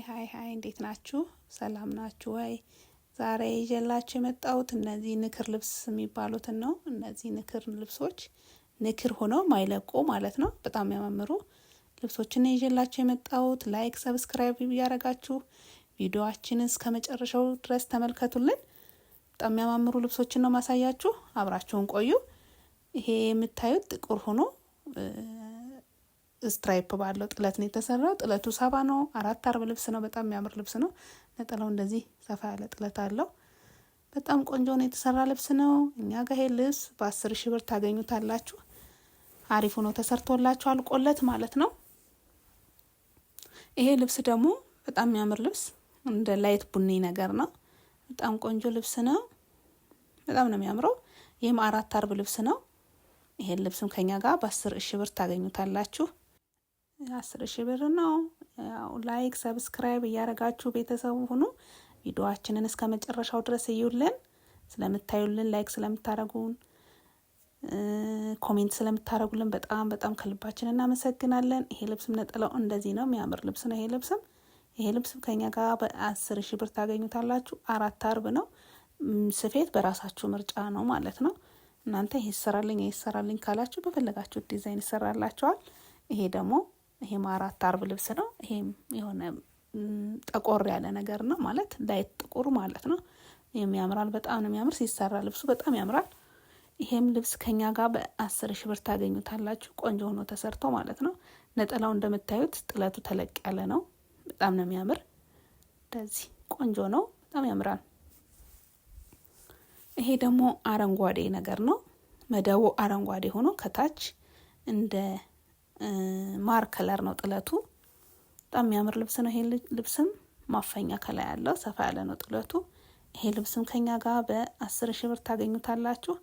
Hi hi፣ እንዴት ናችሁ? ሰላም ናችሁ ወይ? ዛሬ ይዤላችሁ የመጣሁት እነዚህ ንክር ልብስ የሚባሉትን ነው። እነዚህ ንክር ልብሶች ንክር ሆነው ማይለቁ ማለት ነው። በጣም የሚያማምሩ ልብሶችን ነው ይዤላችሁ የመጣሁት። Like፣ subscribe እያደረጋችሁ ቪዲዮአችንን እስከ መጨረሻው ድረስ ተመልከቱልን። በጣም የሚያማምሩ ልብሶችን ነው ማሳያችሁ። አብራችሁን ቆዩ። ይሄ የምታዩት ጥቁር ሆኖ stripe ባለው ጥለት ነው የተሰራው። ጥለቱ ሰባ ነው። አራት አርብ ልብስ ነው። በጣም የሚያምር ልብስ ነው። ነጠላው እንደዚህ ሰፋ ያለ ጥለት አለው። በጣም ቆንጆ ነው የተሰራ ልብስ ነው። እኛ ጋር ይሄ ልብስ በ10,000 ብር ታገኙታላችሁ። አሪፍ ሆኖ ተሰርቶላችሁ አልቆለት ማለት ነው። ይሄ ልብስ ደግሞ በጣም የሚያምር ልብስ እንደ light ቡኒ ነገር ነው። በጣም ቆንጆ ልብስ ነው። በጣም ነው የሚያምረው። ይህም አራት አርብ ልብስ ነው። ይሄን ልብስም ከኛ ጋር በ10,000 ብር ታገኙታላችሁ። 10,000 ብር ነው። ያው like subscribe እያደረጋችሁ ቤተሰቡ ሁኑ። ቪዲዮአችንን እስከ መጨረሻው ድረስ እዩልን። ስለምታዩልን፣ like ስለምታረጉን፣ comment ስለምታረጉልን በጣም በጣም ከልባችን እናመሰግናለን። ይሄ ልብስም ነጠላው እንደዚህ ነው። የሚያምር ልብስ ነው። ይሄ ልብስም ከኛ ጋር በ10,000 ብር ታገኙታላችሁ። አራት አርብ ነው። ስፌት በራሳችሁ ምርጫ ነው ማለት ነው። እናንተ ይሄ ይሰራልኝ ይሄ ይሰራልኝ ካላችሁ በፈለጋችሁት ዲዛይን ይሰራላችኋል። ይሄ ደግሞ ይሄም አራት አርብ ልብስ ነው። ይሄም የሆነ ጠቆር ያለ ነገር ነው ማለት light ጥቁር ማለት ነው። ይሄም ያምራል። በጣም ነው የሚያምር ሲሰራ ልብሱ በጣም ያምራል። ይሄም ልብስ ከኛ ጋር በ10,000 ብር ታገኙታላችሁ። ቆንጆ ሆኖ ተሰርቶ ማለት ነው። ነጠላው እንደምታዩት ጥለቱ ተለቅ ያለ ነው። በጣም ነው የሚያምር። እንደዚህ ቆንጆ ነው። በጣም ያምራል። ይሄ ደግሞ አረንጓዴ ነገር ነው። መደቡ አረንጓዴ ሆኖ ከታች እንደ ማር color ነው ጥለቱ። በጣም የሚያምር ልብስ ነው። ይሄ ልብስም ማፈኛ ከላይ ያለው ሰፋ ያለ ነው ጥለቱ። ይሄ ልብስም ከኛ ጋር በ10,000 ብር ታገኙታላችሁ።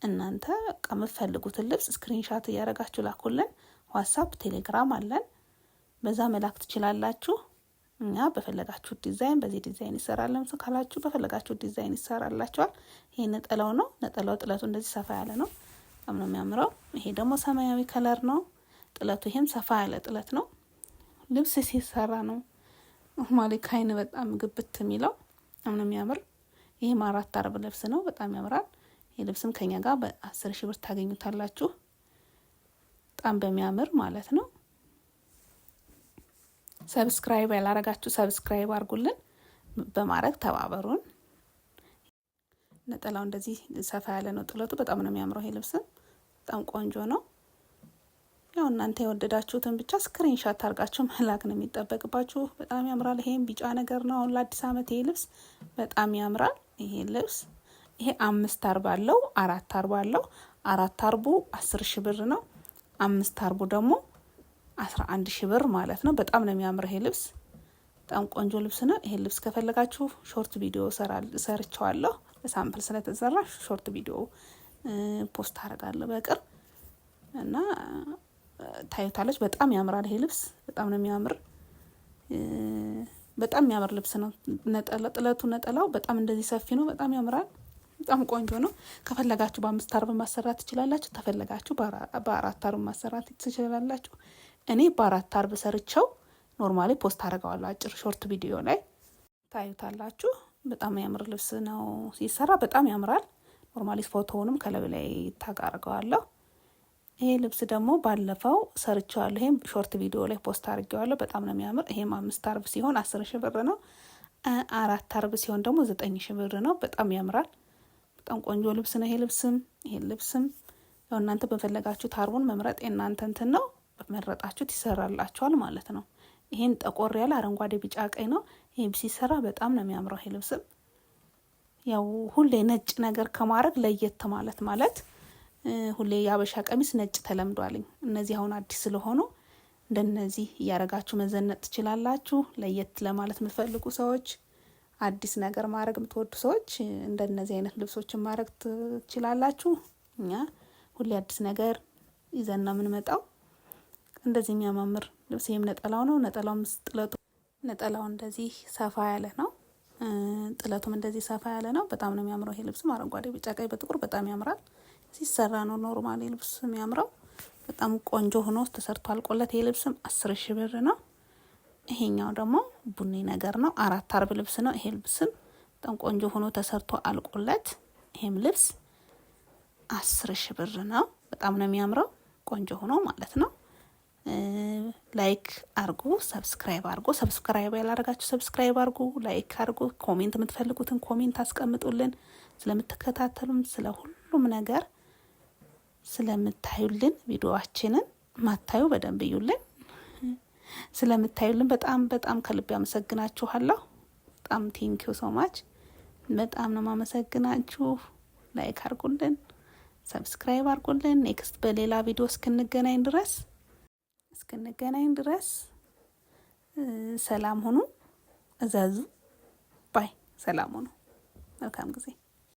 እናንተ የምትፈልጉትን ልብስ screenshot እያደረጋችሁ ላኩልን። WhatsApp፣ Telegram አለን፣ በዛ መላክ ትችላላችሁ። እኛ በፈለጋችሁ ዲዛይን በዚህ ዲዛይን ይሰራል ካላችሁ በፈለጋችሁ ዲዛይን ይሰራላችኋል። ይሄ ነጠላው ነው። ነጠላው ጥለቱ እንደዚህ ሰፋ ያለ ነው። በጣም ነው የሚያምረው። ይሄ ደግሞ ሰማያዊ color ነው ጥለቱ። ይሄም ሰፋ ያለ ጥለት ነው። ልብስ ሲሰራ ነው normally ከአይን በጣም ግብት የሚለው። በጣም ነው የሚያምር። ይሄም አራት አርብ ልብስ ነው። በጣም ያምራል። ይሄ ልብስም ከኛ ጋር በ10,000 ብር ታገኙታላችሁ። በጣም በሚያምር ማለት ነው። Subscribe ያላረጋችሁ subscribe አድርጉልን፣ በማድረግ ተባበሩን። ነጠላው እንደዚህ ሰፋ ያለ ነው ጥለቱ። በጣም ነው የሚያምረው። ይሄ ልብስም በጣም ቆንጆ ነው። ያው እናንተ የወደዳችሁትን ብቻ screenshot አድርጋችሁ መላክ ነው የሚጠበቅባችሁ። በጣም ያምራል። ይሄም ቢጫ ነገር ነው። አሁን ለአዲስ ዓመት ይሄ ልብስ በጣም ያምራል። ይሄ ልብስ ይሄ አምስት አርብ አለው፣ አራት አርብ አለው። አራት አርቡ 10,000 ብር ነው። አምስት አርቡ ደግሞ 11,000 ብር ማለት ነው። በጣም ነው የሚያምር ይሄ ልብስ። በጣም ቆንጆ ልብስ ነው። ይሄ ልብስ ከፈለጋችሁ short video ሰርቸዋለሁ። በ sample ስለተሰራ short video post አደርጋለሁ በቅርብ እና ታዩታላችሁ። በጣም ያምራል። ይሄ ልብስ በጣም ነው የሚያምር። በጣም የሚያምር ልብስ ነው። ነጠላ ጥለቱ ነጠላው በጣም እንደዚህ ሰፊ ነው። በጣም ያምራል። በጣም ቆንጆ ነው። ከፈለጋችሁ በአምስት አርብ ማሰራት ትችላላችሁ። ከፈለጋችሁ በአራት አርብ ማሰራት ትችላላችሁ። እኔ በአራት አርብ ሰርቸው normally post አደርገዋለሁ አጭር short video ላይ ታዩታላችሁ። በጣም ያምር ልብስ ነው ሲሰራ በጣም ያምራል። Normally ፎቶውንም ከላይ ላይ tag አደርገዋለሁ። ይሄ ልብስ ደግሞ ባለፈው ሰርቸዋለሁ። ይሄም short video ላይ post አድርጌዋለሁ። በጣም ነው የሚያምር። ይሄም አምስት አርብ ሲሆን 10,000 ብር ነው። አራት አርብ ሲሆን ደግሞ 9,000 ብር ነው። በጣም ያምራል። በጣም ቆንጆ ልብስ ነው። ይሄ ልብስም ያው እናንተ በፈለጋችሁት አርቡን መምረጥ የእናንተ እንትን ነው። በመረጣችሁት ይሰራላችኋል ማለት ነው። ይሄን ጠቆር ያለ አረንጓዴ፣ ቢጫ፣ ቀይ ነው። ይሄ ሲሰራ በጣም ነው የሚያምረው። ይሄ ልብስም ያው ሁሌ ነጭ ነገር ከማድረግ ለየት ማለት ማለት ሁሌ የአበሻ ቀሚስ ነጭ ተለምዷልኝ። እነዚህ አሁን አዲስ ስለሆኑ እንደነዚህ እያረጋችሁ መዘነጥ ትችላላችሁ። ለየት ለማለት የምትፈልጉ ሰዎች፣ አዲስ ነገር ማድረግ የምትወዱ ሰዎች እንደነዚህ አይነት ልብሶችን ማድረግ ትችላላችሁ። እኛ ሁሌ አዲስ ነገር ይዘን ነው የምንመጣው። እንደዚህ የሚያማምር ልብስ ይህም ነጠላው ነው። ነጠላውም ጥለቱ ነጠላው እንደዚህ ሰፋ ያለ ነው። ጥለቱም እንደዚህ ሰፋ ያለ ነው። በጣም ነው የሚያምረው። ይሄ ልብስም አረንጓዴ፣ ቢጫ፣ ቀይ በጥቁር በጣም ያምራል። ሲሰራ ነው normally ልብስ የሚያምረው። በጣም ቆንጆ ሆኖ ተሰርቶ አልቆለት ይሄ ልብስም 10,000 ብር ነው። ይሄኛው ደግሞ ቡኒ ነገር ነው። አራት አርብ ልብስ ነው። ይሄ ልብስም በጣም ቆንጆ ሆኖ ተሰርቶ አልቆለት ይሄም ልብስ 10,000 ብር ነው። በጣም ነው የሚያምረው ቆንጆ ሆኖ ማለት ነው። Like አርጉ፣ subscribe አርጉ። Subscribe ያላረጋችሁ subscribe አርጉ፣ like አርጉ። Comment የምትፈልጉትን comment አስቀምጡልን። ስለምትከታተሉም ስለ ሁሉም ነገር ስለምታዩልን ቪዲዮዋችንን ማታዩ በደንብ እዩልን። ስለምታዩልን በጣም በጣም ከልብ ያመሰግናችኋለሁ። በጣም thank you so much። በጣም ነው ማመሰግናችሁ። Like አርጉልን፣ subscribe አርጉልን። Next በሌላ ቪዲዮ እስክንገናኝ ድረስ ሰላም ሁኑ። እዘዙ bye። ሰላም ሁኑ። መልካም ጊዜ።